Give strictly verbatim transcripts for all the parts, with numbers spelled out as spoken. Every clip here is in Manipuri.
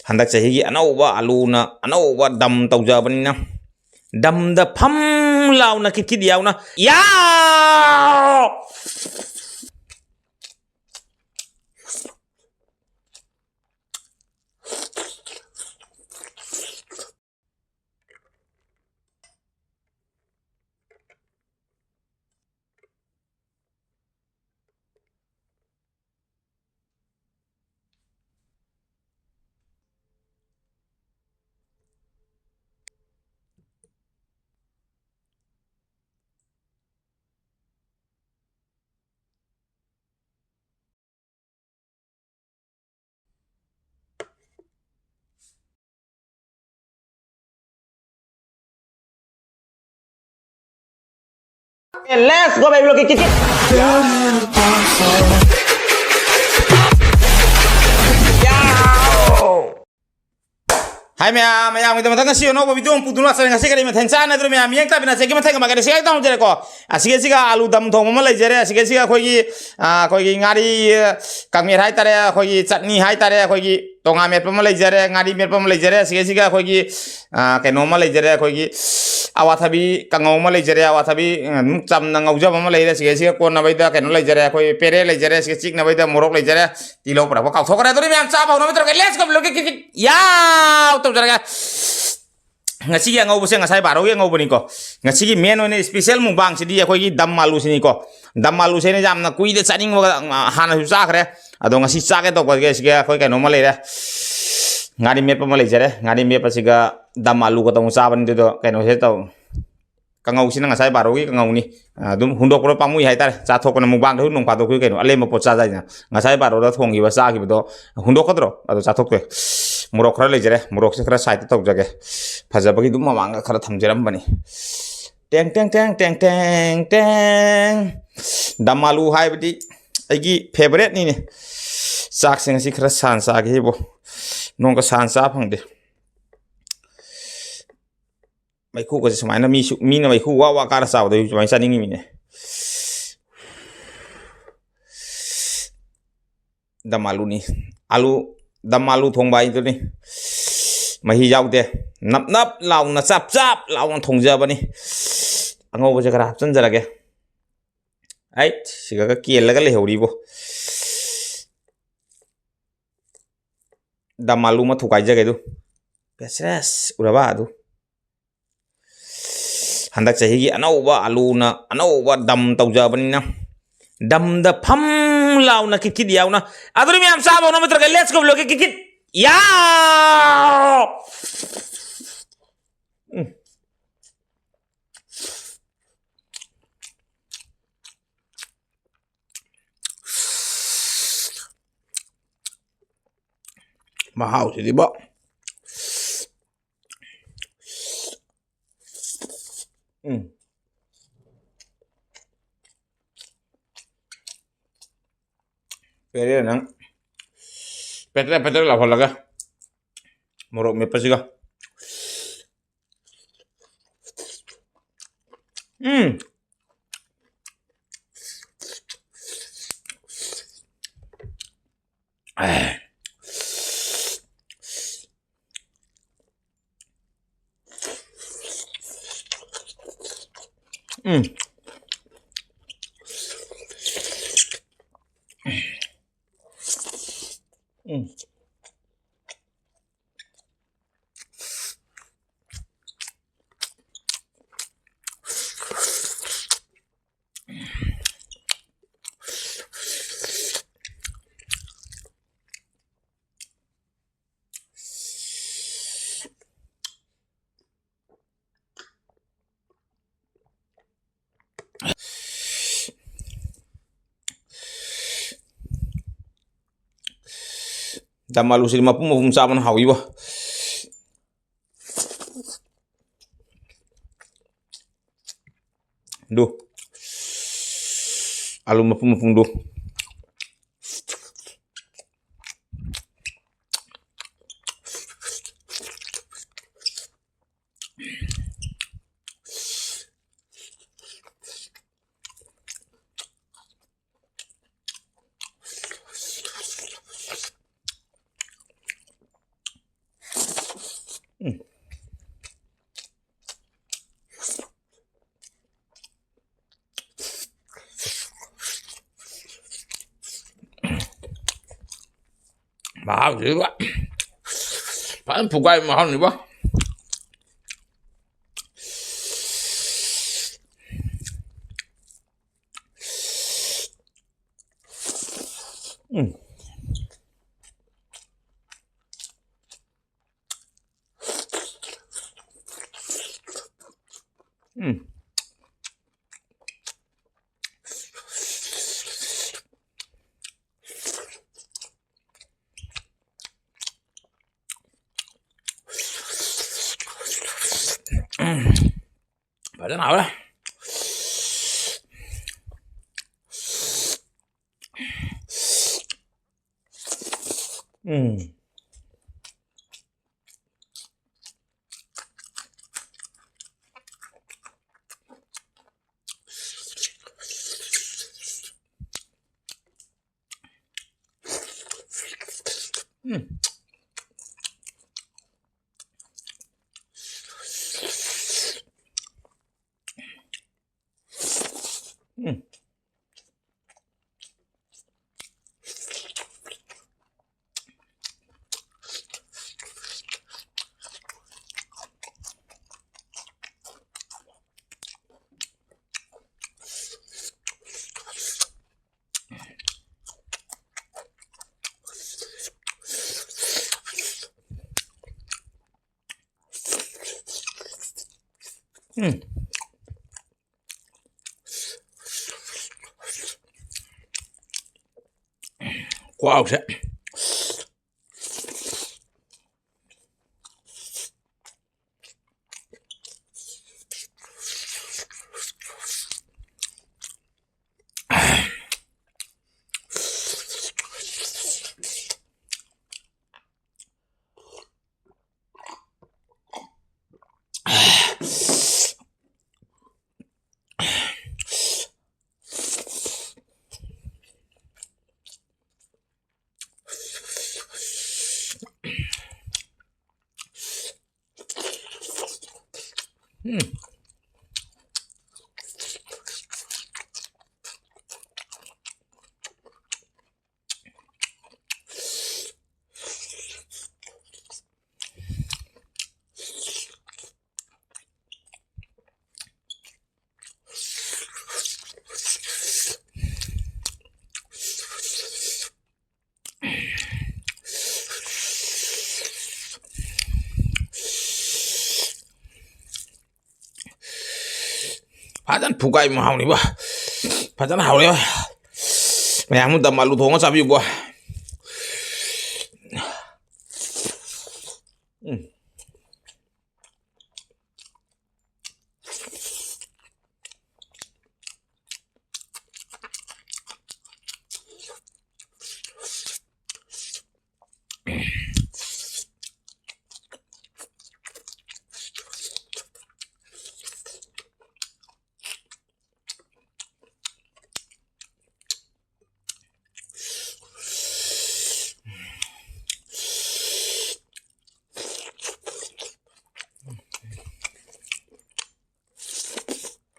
ꯍꯟꯗꯛ ꯆꯍꯤꯒꯤ ꯑꯅꯧꯕ ꯑꯂꯨꯅ ꯑꯅꯧꯕ ꯗꯝ ꯇꯧꯖꯕꯅꯤꯅ, ꯗꯝꯗ ꯐꯝ ꯂꯥꯎꯅ ꯀꯤꯠ ꯀꯤꯠ ꯌꯥꯎꯅ, ꯌꯥꯎ! Let's go, baby, look at it. ꯍꯥꯏ ꯃꯌꯥꯝ, ꯃꯌꯥꯝꯒꯤꯗꯃꯛꯇ ꯉꯁꯤ ꯑꯅꯧꯕ ꯚꯤꯗꯤꯑꯣ ꯑꯃ ꯄꯨꯗꯨꯅ ꯂꯥꯛꯆꯔꯦ꯫ ꯉꯁꯤ ꯀꯔꯤ ꯃꯊꯦꯜ ꯆꯥꯟꯅꯗ꯭ꯔꯣ ꯃꯌꯥꯝ? ꯌꯦꯡ ꯇꯥꯕꯤꯅ ꯆꯦꯛꯀꯤ ꯃꯊꯦꯜꯒ ꯃꯥꯏꯀꯩꯗ ꯁꯤꯒꯥꯏ ꯇꯧꯍꯟꯖꯔꯦꯀꯣ꯫ ꯑꯁꯤꯒ ꯑꯁꯤꯒ ꯑꯂꯨ ꯗꯝ ꯊꯣꯡꯕ ꯑꯃ ꯂꯩꯖꯔꯦ꯫ ꯑꯁꯤꯒ ꯑꯁꯤꯒ ꯑꯩꯈꯣꯏꯒꯤ, ꯑ, ꯑꯩꯈꯣꯏꯒꯤ ꯉꯥꯔꯤ, ꯑ, ꯀꯥꯡꯃꯦꯠ ꯍꯥꯏꯇꯥꯔꯦ, ꯑꯩꯈꯣꯏꯒꯤ ꯆꯠꯅꯤ ꯍꯥꯏꯇꯥꯔꯦ, ꯑꯩꯈꯣꯏꯒꯤ ꯇꯣꯉꯥꯟ ꯃꯦꯠꯄ ꯑꯃ ꯂꯩꯖꯔꯦ, ꯉꯥꯔꯤ ꯃꯦꯠꯄ ꯑꯃ ꯂꯩꯖꯔꯦ꯫ ꯑꯁꯤꯒ ꯑꯁꯤꯒ ꯑꯩꯈꯣꯏꯒꯤ, ꯑ, ꯀꯩꯅꯣ ꯑꯃ ꯂꯩꯖꯔꯦ, ꯑꯩꯈꯣꯏꯒꯤ ꯑꯋꯥꯊꯕꯤ ꯀꯥꯡꯉꯧ ꯑꯃ ꯂꯩꯖꯔꯦ, ꯑꯋꯥꯊꯕꯤ, ꯑ, ꯑꯗꯨꯝ ꯆꯝꯅ ꯉꯧꯖꯕ ꯑꯃ ꯂꯩꯔꯦ꯫ ꯑꯁꯤꯒ ꯑꯁꯤꯒ ꯀꯣꯟꯅꯕꯩꯗ ꯀꯩꯅꯣ ꯂꯩꯖꯔꯦ, ꯑꯩꯈꯣꯏ ꯄꯦꯔꯦ ꯂꯩꯖꯔꯦ, ꯑꯁꯤꯒ ꯆꯤꯛꯅꯕꯩꯗ ꯃꯣꯔꯣꯛ ꯂꯩꯖꯔꯦ꯫ ꯇꯤꯜꯍꯧ ꯄꯨꯔꯛꯄ ꯀꯥꯎꯊꯣꯛꯈ꯭ꯔꯦ꯫ ꯑꯗꯨꯅ ꯃꯌꯥꯝ ꯆꯥꯕ ꯍꯧꯅꯕ ꯇꯧꯔꯒꯦ꯫ Let's go, ꯚꯤꯗꯤꯑꯣꯒꯤ ꯀꯤꯛ ꯀꯤꯛ ꯌꯥꯎ ꯇꯧꯖꯔꯒꯦ꯫ ꯉꯁꯤꯒꯤ ꯑꯉꯧꯕꯁꯦ ꯉꯁꯥꯏ ꯕꯥꯔꯣꯒꯤ ꯑꯉꯧꯕꯅꯤꯀꯣ꯫ ꯉꯁꯤꯒꯤ ꯃꯦꯟ ꯑꯣꯏꯅ ꯏꯁꯄꯤꯁꯦꯜ ꯃꯨꯛꯕꯥꯡꯁꯤꯗꯤ ꯑꯩꯈꯣꯏꯒꯤ ꯗꯝ ꯑꯥꯂꯨꯁꯤꯅꯤꯀꯣ꯫ ꯗꯝ ꯑꯥꯂꯨꯁꯦ ꯑꯩꯅ ꯌꯥꯝꯅ ꯀꯨꯏꯅ ꯆꯥꯅꯤꯡꯕꯒ, ꯑ, ꯍꯥꯟꯅꯁꯨ ꯆꯥꯈ꯭ꯔꯦ꯫ ꯑꯗꯣ ꯉꯁꯤ ꯆꯥꯒꯦ ꯇꯧꯕꯁꯦ ꯁꯤꯒ ꯑꯩꯈꯣꯏ ꯀꯩꯅꯣꯝꯃ ꯂꯩꯔꯦ꯫ ꯉꯥꯔꯤ ꯃꯦꯠꯄ ꯑꯃ ꯂꯩꯖꯔꯦ꯫ ꯉꯥꯔꯤ ꯃꯦꯠꯄꯁꯤꯒ ꯗꯝ ꯑꯥꯂꯨꯒ ꯇꯧꯅ ꯆꯥꯕꯅꯤ꯫ ꯑꯗꯨꯗꯣ ꯀꯩꯅꯣꯁꯦ ꯇꯧ ꯀꯥꯡꯉꯧꯁꯤꯅ ꯉꯁꯥꯏ ꯕꯥꯔꯣꯒꯤ ꯀꯥꯡꯉꯧꯅꯤ꯫ ꯑꯗꯨꯝ ꯍꯨꯟꯗꯣꯛꯄꯗꯣ ꯄꯥꯝꯃꯨꯏ ꯍꯥꯏꯇꯥꯔꯦ꯫ ꯆꯥꯊꯣꯛꯄꯅ ꯃꯨꯛꯕꯥꯡꯗꯁꯨ ꯅꯣꯡ ꯐꯥꯗꯣꯛ ꯑꯩꯈꯣꯏ ꯀꯩꯅꯣ ꯑꯔꯦꯝꯕ ꯄꯣꯠ ꯆꯥꯖꯩꯗꯅ꯫ ꯉꯁꯥꯏ ꯕꯥꯔꯣꯗ ꯊꯣꯡꯈꯤꯕ ꯆꯥꯈꯤꯕꯗꯣ ꯍꯨꯟꯗꯣꯛꯀꯗ꯭ꯔꯣ? ꯑꯗꯣ ꯆꯥꯊꯣꯛꯇꯦ꯫ ꯃꯣꯔꯣꯛ ꯈꯔ ꯂꯩꯖꯔꯦ꯫ ꯃꯣꯔꯣꯛꯁꯦ ꯈꯔ ꯁꯥꯏꯠꯇ ꯇꯧꯖꯒꯦ꯫ ꯐꯖꯕꯒꯤ ꯑꯗꯨꯝ ꯃꯃꯥꯡꯗ ꯈꯔ ꯊꯝꯖꯔꯝꯕꯅꯤ꯫ ꯇꯦꯡ, ꯇꯦꯡ, ꯇꯦꯡ, ꯇꯦꯡ, ꯇꯦꯡ, ꯇꯦꯡ꯫ ꯗꯝ ꯑꯥꯂꯨ ꯍꯥꯏꯕꯗꯤ ꯑꯩꯒꯤ ꯐꯦꯚꯔꯦꯠꯅꯤꯅꯦ꯫ ꯆꯥꯛꯁꯦ ꯉꯁꯤ ꯈꯔ ꯁꯥꯟ ꯆꯥꯒꯦ ꯏꯕꯣ꯫ ꯅꯣꯡꯒ ꯁꯥꯟ ꯆꯥ ꯐꯪꯗꯦ꯫ ꯃꯩꯈꯨꯒꯁꯦ ꯁꯨꯃꯥꯏꯅ ꯃꯤꯁꯨ, ꯃꯤꯅ ꯃꯩꯈꯨ ꯋꯥ ꯋꯥ ꯀꯥꯔ ꯆꯥꯕꯗꯣ ꯑꯩꯁꯨ ꯁꯨꯃꯥꯏꯅ ꯆꯥꯅꯤꯡꯉꯤꯃꯤꯅꯦ꯫ ꯗꯝ ꯑꯥꯂꯨꯅꯤ꯫ ꯑꯥꯂꯨ ꯗꯝ ꯑꯥꯂꯨ ꯊꯣꯡꯕ ꯍꯥꯏꯗꯨꯅꯤ꯫ ꯃꯍꯤ ꯌꯥꯎꯗꯦ꯫ ꯅꯞ ꯅꯞ ꯂꯥꯎꯅ, ꯆꯞ ꯆꯞ ꯂꯥꯎꯅ ꯊꯣꯡꯖꯕꯅꯤ꯫ ꯑꯉꯧꯕꯁꯦ ꯈꯔ ꯍꯥꯞꯆꯤꯟꯖꯔꯒꯦ꯫ ꯑꯩꯠ, ꯁꯤꯒꯒ ꯀꯦꯜꯂꯒ ꯂꯩꯍꯧꯔꯤꯕꯣ꯫ ꯗꯝ ꯑꯥꯂꯨ ꯑꯃ ꯊꯨꯒꯥꯏꯖꯒꯦ ꯑꯗꯨ꯫ ꯄꯦꯁ꯭ꯔꯦꯁ ꯎꯔꯕ ꯑꯗꯨ? ꯍꯟꯗꯛ ꯆꯍꯤꯒꯤ ꯑꯅꯧꯕ ꯑꯥꯂꯨꯅ ꯑꯅꯧꯕ ꯗꯝ ꯇꯧꯖꯕꯅꯤꯅ, ꯗꯝꯗ ꯐꯝ ꯂꯥꯎꯅ ꯀꯤꯠ ꯀꯤꯠ ꯌꯥꯎꯅ꯫ ꯑꯗꯨꯅ ꯃꯌꯥꯝ ꯆꯥꯕ ꯍꯧꯅ ꯅꯠꯇ꯭ꯔꯒ let's go ꯂꯣꯏꯒꯦ ꯀꯤꯠ ꯀꯤꯠ꯫ ꯌꯥꯎ! ꯎꯝ꯫ ꯃꯍꯥꯎꯁꯤꯗꯤꯕꯣ꯫ ꯎꯝ꯫ ꯄꯦꯔꯦ ꯅꯪ꯫ ꯄꯦꯇ꯭ꯔꯦ ꯄꯦꯇ꯭ꯔꯦ ꯂꯥꯎꯍꯜꯂꯒ꯫ ꯃꯣꯔꯣꯛ ꯃꯦꯠꯄꯁꯤꯒ꯫ ꯎꯝ꯫ ꯑꯦ꯫ ꯎꯝ꯫ ꯎꯝ꯫ ꯗꯝ ꯑꯥꯂꯨꯁꯤꯗꯤ ꯃꯄꯨꯝ ꯃꯄꯨꯝ ꯆꯥꯕꯅ ꯍꯥꯎꯏꯕꯣ꯫ ꯗꯨ꯫ ꯑꯥꯂꯨ ꯃꯄꯨꯝ ꯃꯄꯨꯝꯗꯨ꯫ ꯎꯝ꯫ ꯃꯍꯥꯎꯁꯤꯗꯤꯕ ꯐꯖꯅ ꯐꯨꯒꯥꯏ ꯃꯍꯥꯎꯅꯤꯕꯣ꯫ ꯎꯝ꯫ ꯎꯝ꯫ ꯎꯝ꯫ ꯐꯖꯅ ꯍꯥꯎꯔꯦ꯫ ꯎꯝ꯫ ꯎꯝ꯫ ꯎꯝ꯫ ꯎꯝ꯫ ꯈꯨꯍꯥꯎꯁꯦ꯫ ꯎꯝ꯫ ꯐꯖꯅ ꯐꯨꯒꯥꯏ ꯃꯍꯥꯎꯅꯤꯕ꯫ ꯐꯖꯅ ꯍꯥꯎꯔꯦ꯫ ꯃꯌꯥꯝ ꯑꯃ ꯗꯝ ꯑꯂꯨ ꯊꯣꯡꯉ ꯆꯥꯕꯤꯌꯨꯕ꯫ ꯎꯝ꯫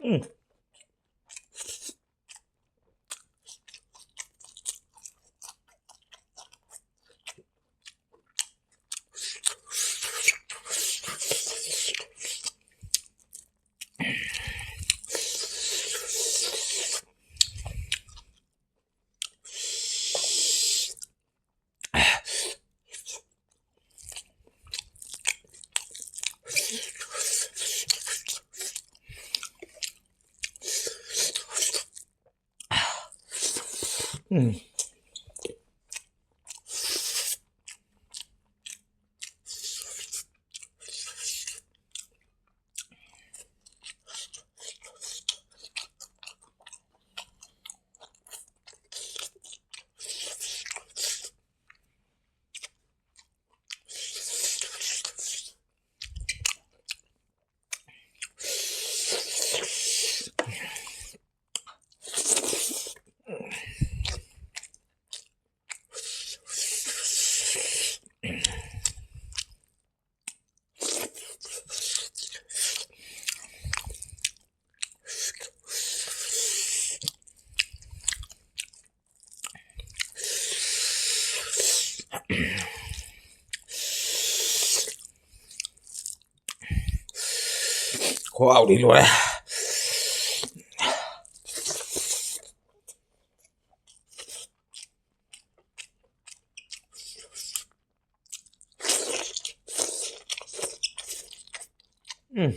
ꯎꯝ꯫ ꯎꯝ꯫ ꯈꯨꯍꯥꯎꯗꯤ ꯂꯣꯏꯔꯦ꯫ ꯎꯝ꯫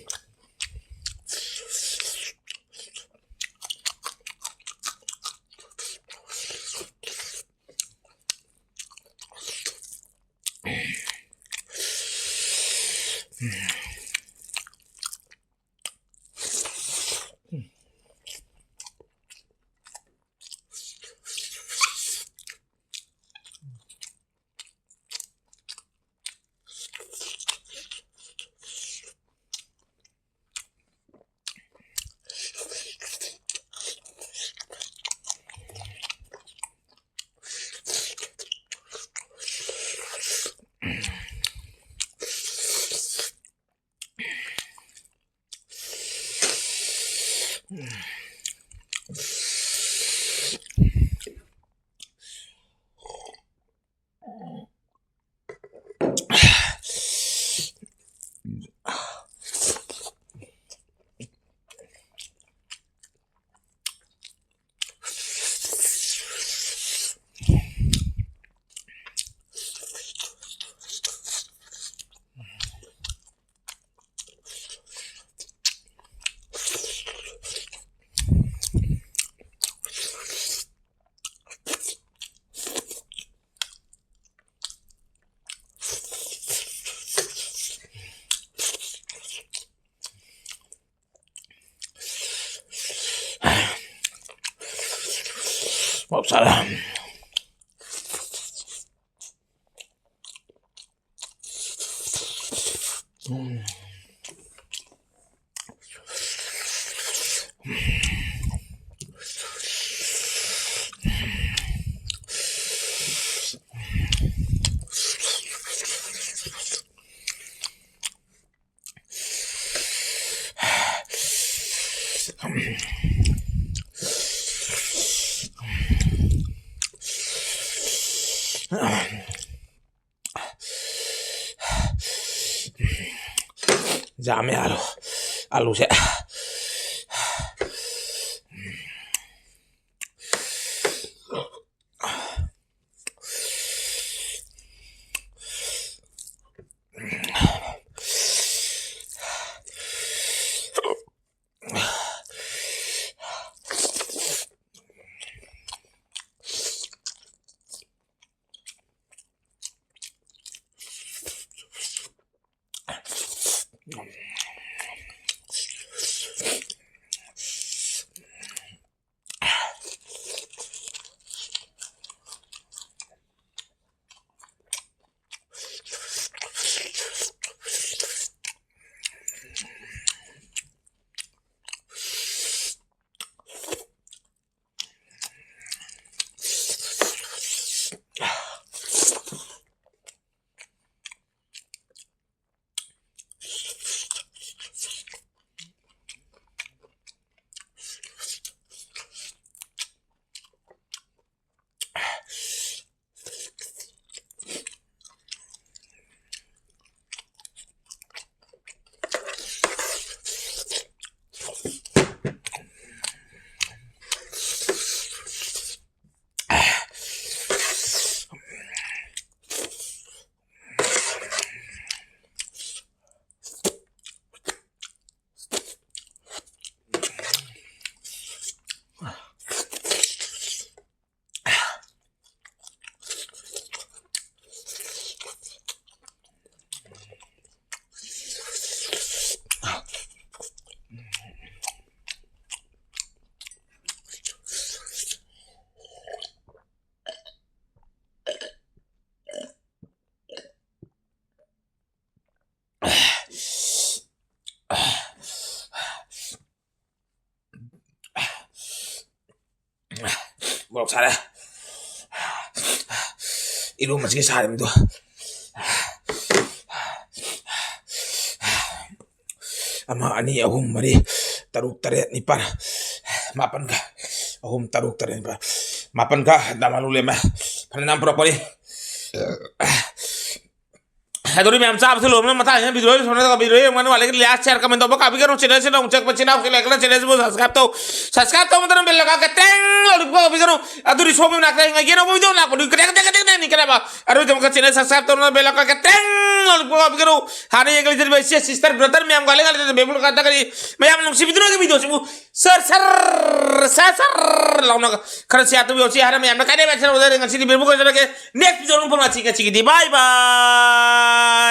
ꯃꯣꯔꯣꯛ ꯁꯥꯔꯦ꯫ ꯎꯝ꯫ ꯌꯥꯝꯃꯦ ꯑꯂꯨ꯫ ꯑꯂꯨꯁꯦ꯫ ꯃꯣꯔꯣꯛ ꯁꯥꯔꯦ꯫ ꯏꯔꯣꯝꯕꯁꯤꯒꯤ ꯁꯥꯔꯤꯕꯗꯣ ꯑꯃ, ꯑꯅꯤ, ꯑꯍꯨꯝ, ꯃꯔꯤ, ꯇꯔꯨꯛ, ꯇꯔꯦꯠ, ꯅꯤꯄꯥꯜ, ꯃꯥꯄꯜꯒ꯫ ꯑꯍꯨꯝ, ꯇꯔꯨꯛ, ꯇꯔꯦꯠ, ꯅꯤꯄꯥꯜ, ꯃꯥꯄꯜꯒ꯫ ꯗꯥꯝ ꯑꯂꯨ ꯂꯦꯝꯃꯦ꯫ ꯐꯅꯌꯥꯝ ꯄꯨꯔꯛꯄꯅꯤ꯫ ꯑꯗꯨꯗꯤ ꯃꯌꯥꯝ ꯆꯥꯕꯁꯨ ꯂꯣꯏꯔꯕꯅꯤꯅ ꯃꯊꯥ ꯍꯦꯟꯅ video ꯁꯣꯝꯗ ꯇꯧꯕꯤꯔꯣꯏ, ꯃꯅꯨꯡ ꯑꯗꯒꯤ like, share, comment ꯇꯧꯕ ꯀꯥꯕꯤꯒꯅꯨ, channel ꯁꯤ ꯅꯧꯅ ꯆꯪꯉꯛꯄ ꯏꯆꯤꯟ ꯏꯅꯥꯎ ꯈꯩ like ꯅ channel ꯁꯤꯕꯨ subscribe ꯇꯧ, subscribe ꯇꯧꯕ ꯃꯇꯝꯗ bell icon ꯀ ꯇꯦꯡ ꯂꯥꯎꯅ ꯀꯥꯕꯤꯒꯅꯨ꯫ ꯑꯗꯨꯗꯤ ꯁꯣꯝꯒꯤ ꯃꯅꯥꯛꯇ ꯉꯥꯏꯒꯦ ꯑꯅꯧꯕ video ꯂꯥꯛꯄꯗꯨ ꯀꯇꯦꯛ ꯀꯇꯦꯛ ꯀꯇꯦꯛ ꯀꯇꯦꯛ ꯅꯤꯛꯀꯅꯦꯕ꯫ ꯑꯗꯨꯒꯤꯗꯃꯛꯇ channel subscribe ꯇꯧꯅꯕ bell icon ꯀ ꯇꯦꯡ ꯂꯥꯎꯅ ꯀꯥꯕꯤꯒꯅꯨ꯫ ꯍꯥꯟꯅ ꯌꯦꯡꯂꯤꯖꯔꯤꯕ ꯏꯆꯦ sister brother ꯃꯌꯥꯝ ꯒꯥꯂꯤ ꯒꯥꯂꯤ ꯕꯦꯕꯨꯜ ꯀꯥꯇꯒꯔꯤ ꯃꯌꯥꯝ ꯅꯨꯡꯁꯤꯕꯤꯗꯨꯅ video ꯁꯤꯕꯨ ꯁꯔ ꯁꯔ ꯁꯔ ꯁꯔ ꯂꯥꯎꯅ ꯈꯔ share ꯇꯧꯕꯤꯌꯣ꯫ ꯁꯤ ꯍꯥꯏꯔ ꯃꯌꯥꯝꯅ ꯀꯥꯏꯅ ꯉꯁꯤꯗꯤ ꯕꯦꯕꯨꯜ ꯀꯥꯖꯔꯒꯦ꯫ Next video ꯗ ꯑꯃꯨꯛ ꯐꯪꯂꯁꯤ꯫ ꯉꯁꯤꯒꯤꯗꯤ bye bye꯫